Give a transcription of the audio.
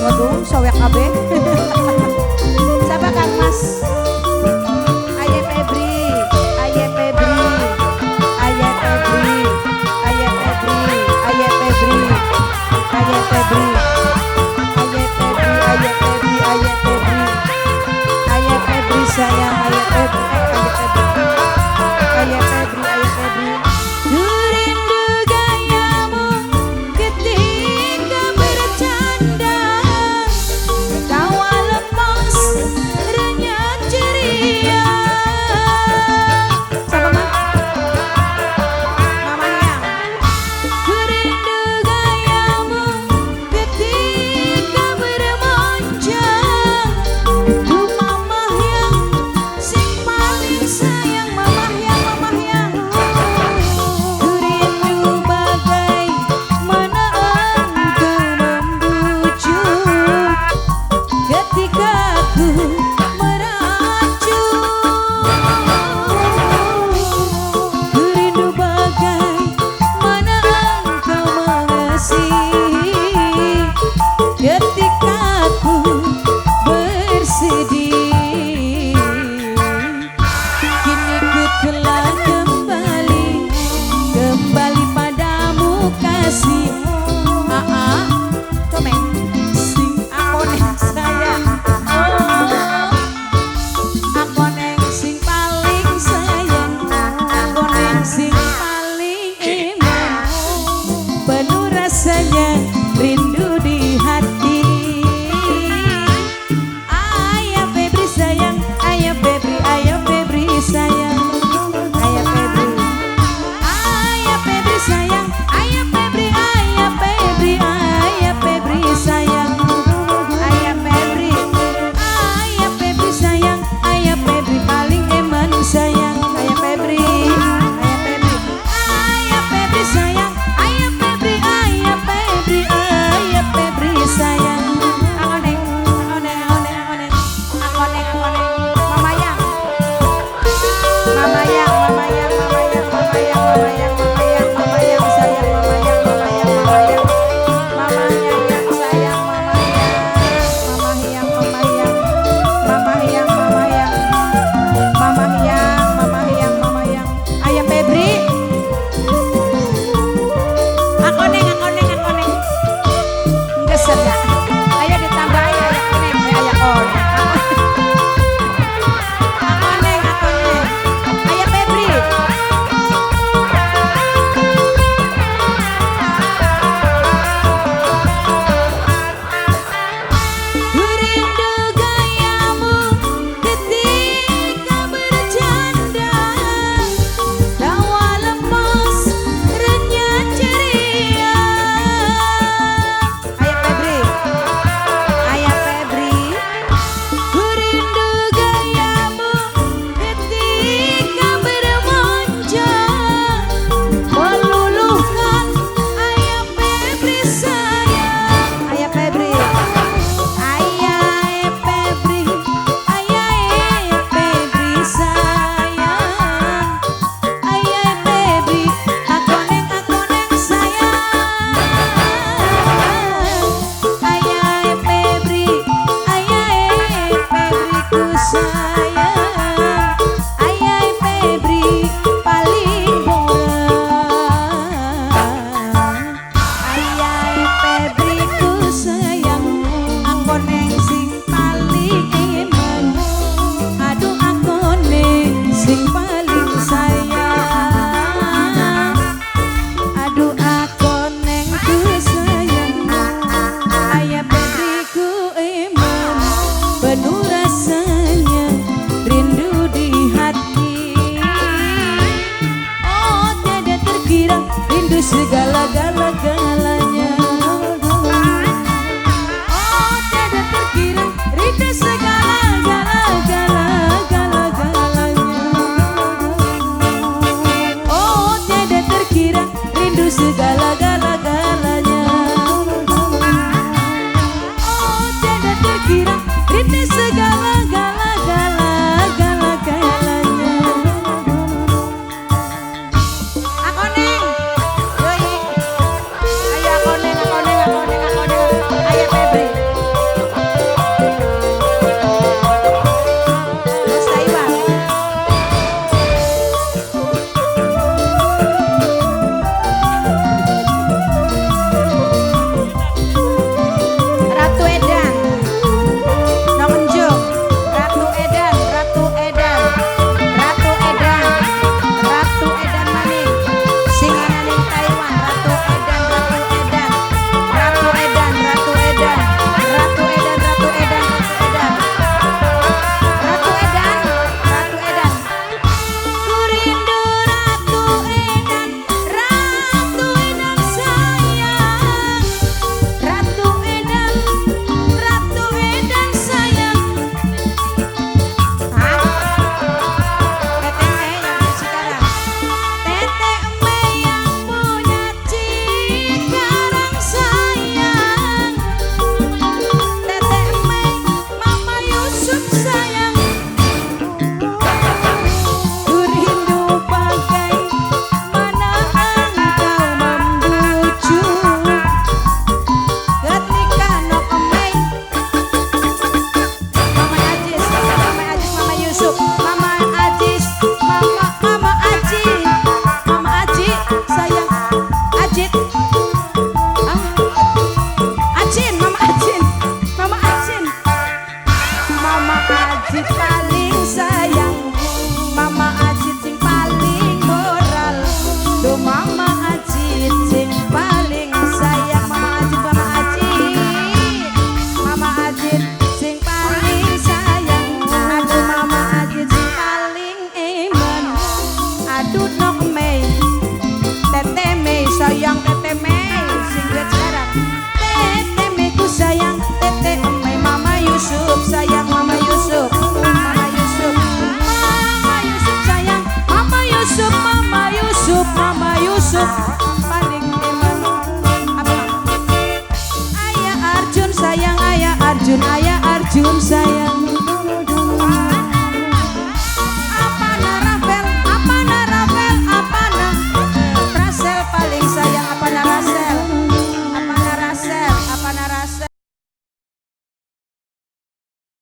Waduh, sowek kabeh. Siapa Kang Mas? Ayah Febri, Ayah Febri, Ayah Febri, Ayah Febri, Ayah Febri, Ayah Febri, Ayah Febri, Ayah Febri, Ayah Febri, Ayah Febri sayang, Ayah Febri, Ayah Febri, Ayah Febri, Ayah Febri. Rindu gayamu ketika bercanda, kau Segala-gala-galanya. Oh tiada terkira rindu segala-gala-gala-galanya. Oh tiada terkira rindu segala-gala-galanya. Oh tiada terkira rindu segala-gala-gala-galanya. Akoneng. Yoi. Ayo akoneng, akoneng, akoneng, akoneng. Ayo Febri. Terus Taiwan. Ratu Edan. Nongenjung. Ratu Edan, Ratu Edan. Ratu Edan. Ratu Edan maning. Sing ana ning Taiwan, Ratu Edan, Ratu Edan. Ratu Edan, Ratu Edan. Ratu Edan, Ratu Edan, Ratu Edan. Ratu Edan, Ratu Edan. Ku rindu Ratu Edan, Ratu Edan sayang. Ratu Edan, Ratu Edan sayang. Hah? Teteh Mei yang di Cikarang. Teteh Mei yang punya Cikarang sayang. Teteh Mei, Mama Yusuf sayang. Ku rindu bagaimana engkau membujuk. Ketika Nok Mei, Mama Ajis, Mama Ajis, Mama Yusuf, Mama Ajis, Mama Mama Aji, Mama Aji, sayang, Ajit, ah, Acin, Mama Acin, Mama Acin, Mama Ajit paling sayang, Mama Ajit sing paling moral, do Mama Ajit sing paling sayang, Mama Ajit, Mama Ajit, Mama Ajit sing paling sayang, aduh Mama Ajit sing paling eman, aduh Nok Mei, Teteh Mei sayang Teteh Mei, sing duet sekarang, Teteh Mei ku sayang, Teteh Mei, Mama Yusuf sayang, Mama Yusuf, Mama Yusuf, Mama Yusuf sayang, Mama Yusuf, Mama Yusuf, Mama Yusuf paling eman. Apa? Ayah Arjun sayang, ayah Arjun, ayah Arjun sayang.